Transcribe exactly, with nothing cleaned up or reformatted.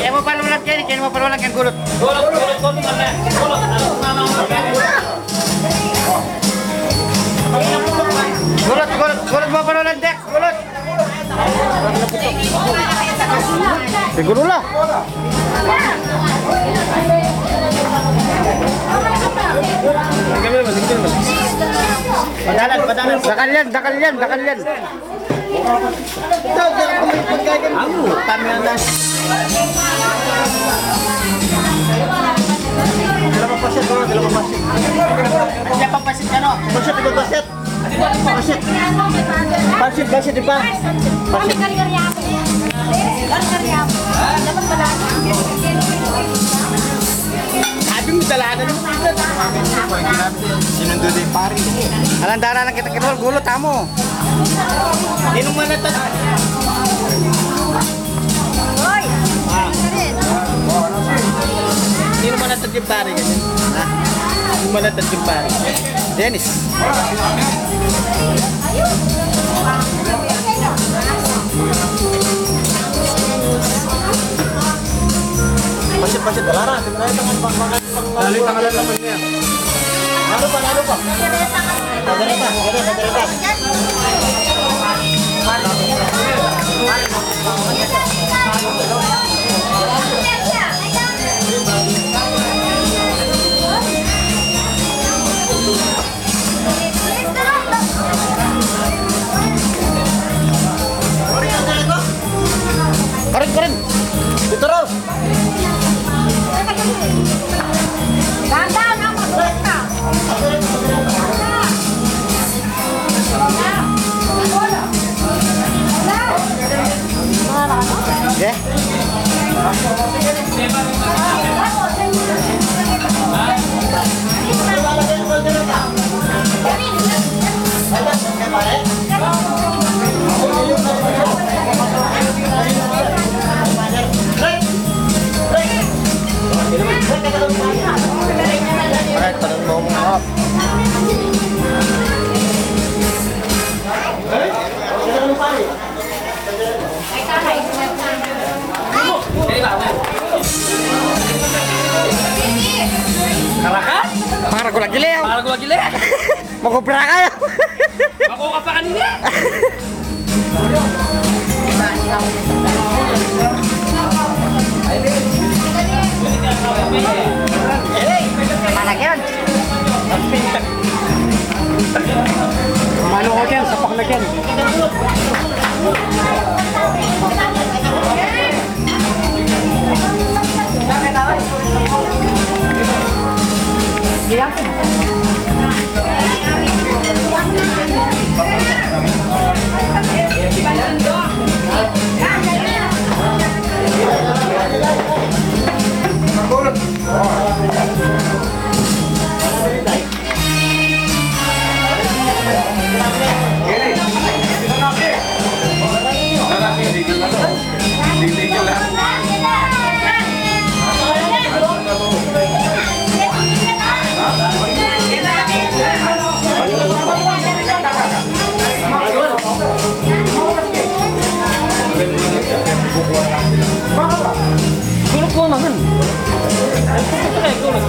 E mu palulan keni, keni mu palulan keng gulut. Gulut, gulut, gulut mu palulan, Dex, gulut. Siguru la. Padalan, padalan. Dakal yan, dakal yan, dakal yan. Anu, pamianas. Dala pasit, dala pasit. Dala pasit ka, no? Pasit, pasit. Pasit. Pasit, pasit, di ba? Pasit. Sabi mo, dalanan mo. Sinundo din, pare. Alang dara lang kita kinul, gulo, tamo. Inuman na ta-, Hoy! Ah. Inuman na ta-, pare, ganyan. Ha? Inuman na ta-, pare. Dennis. Pasit, pasit, dalaran. Dali, tangan lang naman niya. Ano pa, ano pa? Kadereta, kadereta, kadereta. Karin, karin. Dito raw. Dandan, ha, masulit ka. Yeah. Alright, tanong mo, mga kap. Karakas? Para ko lagi, Leo. Para ko lagi, Leo. Makubra kayo. Ako ka pa kanina. Mana yan? Mano ko dyan, sapak na dyan. Tulog ko naman. Tulog.